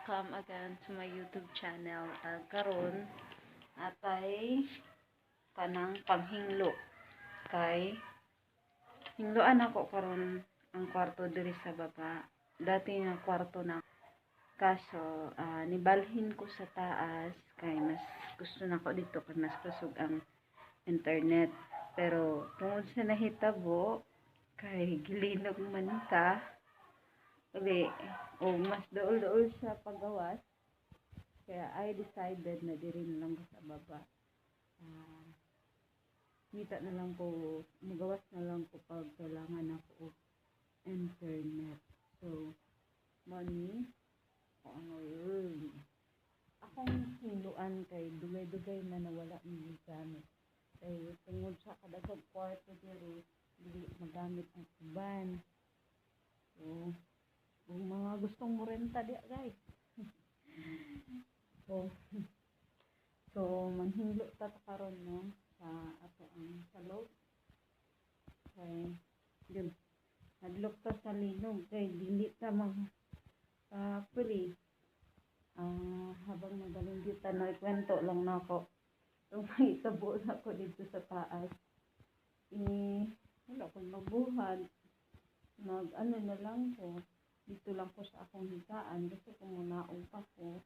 Welcome again to my YouTube channel. Karon atay kanang panghinglo kay hingloan ako karon ang kwarto diri sa baba. Dati nga kwarto na kaso nibalhin ko sa taas kay mas gusto nako dito kay mas kusog ang internet. Pero tungod sa nahitabo kay gilinog man ta uli o mas duol-duol sa paggawas, kaya I decided na diri na lang ko sa baba. Ngita na lang ko, mugawas na lang ko pag kailangan ako og internet. So money o ang room akong hingluan kay dugay-dugay na nawala ni gamit kay tungod sa kadaghang kwarto diri, dili magamit ang uban. So kung mga gustong morenta diya, guys. So manghinglo ta ta karon, no, sa ato ang salog. Kay yun, hadlok ta sa linog kay dili ta mag puli. Habang nagalinggit ta, kwento lang nako. Itong mahitabo na ko dito sa taas. Eh, wala akong mabuhat. Nag ano na lang ko. Dito lang ko sa akong higaan kasi kung munaog pa ko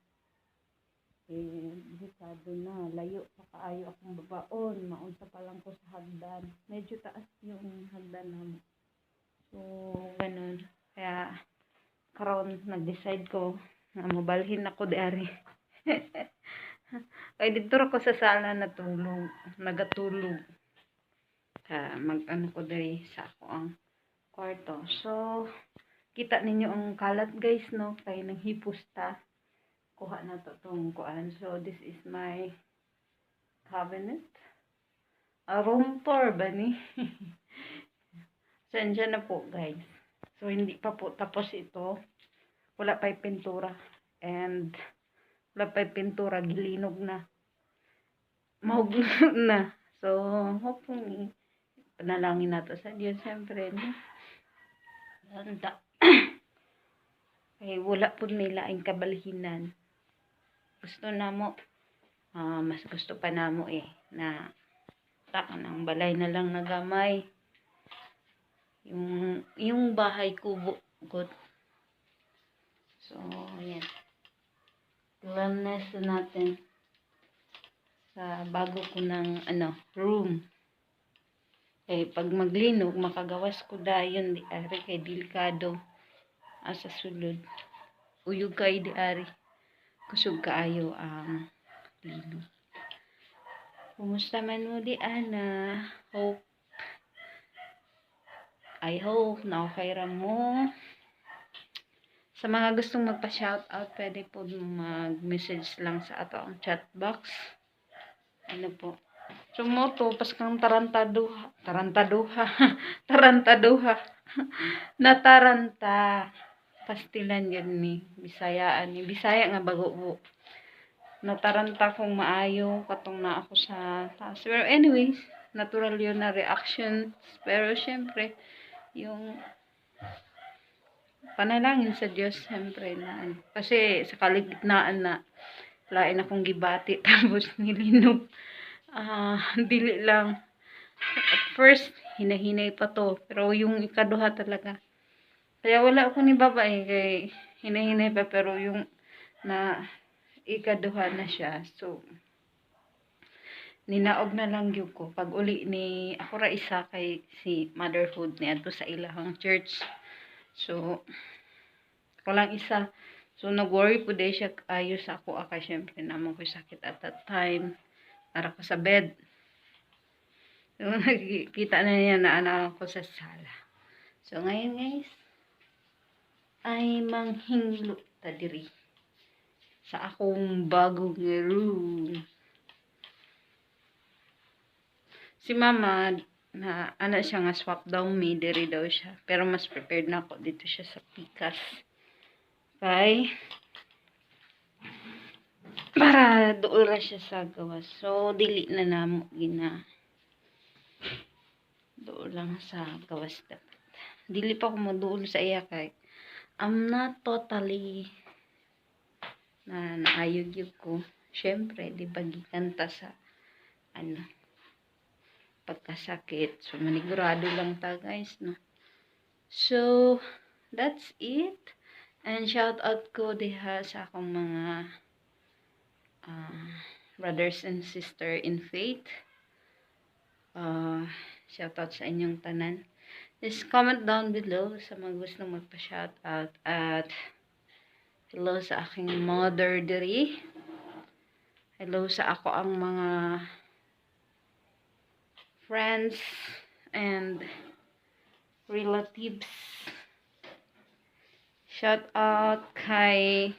eh delikado na, layo pa kaayo akong babaon, maunsa pa lang ko sa hagdan, medyo taas yung hagdan namo. So ganun, kaya karon nag-decide ko na mobalhin ako diari kay dito ra ko sa sala natulog, nagatulog ka mag ano ko diri sa ako ang kwarto. So kita ninyo ang kalat, guys, no, kay nanghipos ta, kuha na to tong kuan. So this is my cabinet, a room tour ba ni? Sensya na po, guys. So hindi pa po tapos ito, wala pa yung pintura and wala pa yung pintura, gilinog na, mahugno na. So hopefully, panalangin nato sa Diyos siyempre, no? Handa kay wala po nila ang kabalhinan. Gusto namo, mas gusto pa namo eh na ta ng balay na lang na gamay, yung bahay kubo good. So ayan, cleanliness natin sa bago ko ng ano room eh, pag maglinog makagawas ko dayon di ari kay delikado asa sulod, uyog kay di ari, kusog kaayo ang linog. Kumusta man mo di ana? Hope, I hope na okay ra mo. Sa mga gustong magpa-shoutout, pwede po mag-message lang sa ato ang chat box. Ano po? So mo to, paskang tarantaduha, tarantaduha, tarantaduha. Nataranta. Pastilan yan ni Bisayaan ni Bisaya nga bago po. Nataranta kong maayo katong na ako sa taas. Pero anyways, natural yun na reaction. Pero syempre, yung panalangin sa Diyos, syempre na ano. Kasi sa kaligitnaan na, lain akong gibati tapos nilinog. Dili lang. At first, hinahinay pa to. Pero yung ikaduha talaga. Kaya wala ako ni baba eh, kay hinahinay pa. Pero yung na ikaduha na siya. So, ninaog na lang yun ko. Pag uli ni, ako ra isa kay si motherhood ni adto sa ilahang church. So, ako lang isa. So, nag-worry po dahil siya ayos ako. Aka, syempre, naman ko sakit at that time. Ara ko sa bed. So, nakikita na niya na anak ko sa sala. So, ngayon, guys, ay manghinglo ta diri sa akong bagong room. Si mama, na ana siya nga swap daw mi, diri daw siya. Pero mas prepared na ako dito siya sa pikas. Kay para doon ra siya sa gawas. So dili na namo gina doon lang sa gawas dapat. Dili pa ko moduol sa iya kay I'm not totally Na naayo gyud ko. Syempre, di ba gikan ta sa ano, pagkasakit. So manigurado lang ta, guys, no. So that's it. And shout out ko diha sa akong mga brothers and sister in faith. Shout out sa inyong tanan. Just comment down below sa mga gusto magpa-shout out at hello sa aking mother diri. Hello sa ako ang mga friends and relatives. Shout out kay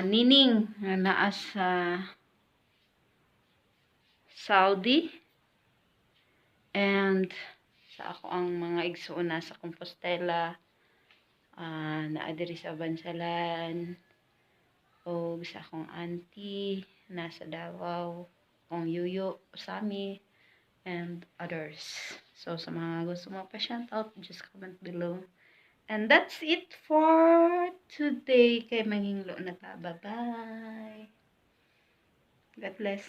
Nining nga naa sa Saudi and sa ako ang mga igsuon na sa Compostela, naa diri sa Bansalan, o sa akong auntie nasa Davao, akong yuyo Sami, and others. So sa mga gusto mo pa shout out, just comment below. And that's it for today kay manghinglo na ta. Bye bye. God bless.